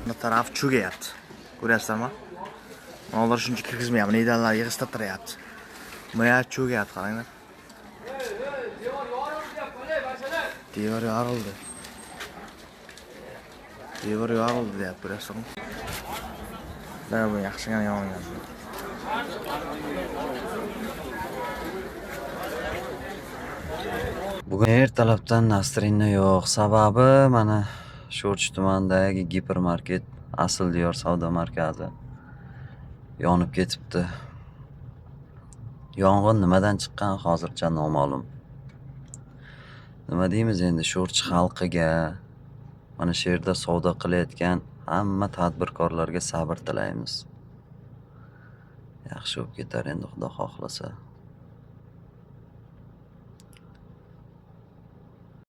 Bu taraf cho'kayapti. Ko'ryapsizlarmi? Ular shuncha kirgizmayapti, edanlar yig'ishtirib turyapti. Mana cho'kayapti, qaranglar. Devor yorildi. Devor yorildi deyapti, ko'ryapsizlarmi? Bu yaxshigina yongan. Bugun ertalabdan настроение yo'q. Sababi mana Sho'rchi tumanidagi gipermarket Asl Diyor savdo markazi yonib ketibdi. Yong'in nimadan chiqqan hozircha noma'lum. Nima deymiz endi Sho'rchi xalqiga, mana shu yerda savdo qilayotgan hamma tadbirkorlarga sabr tilaymiz. Yaxshi bo'lib ketar endi Xudo xohlasa.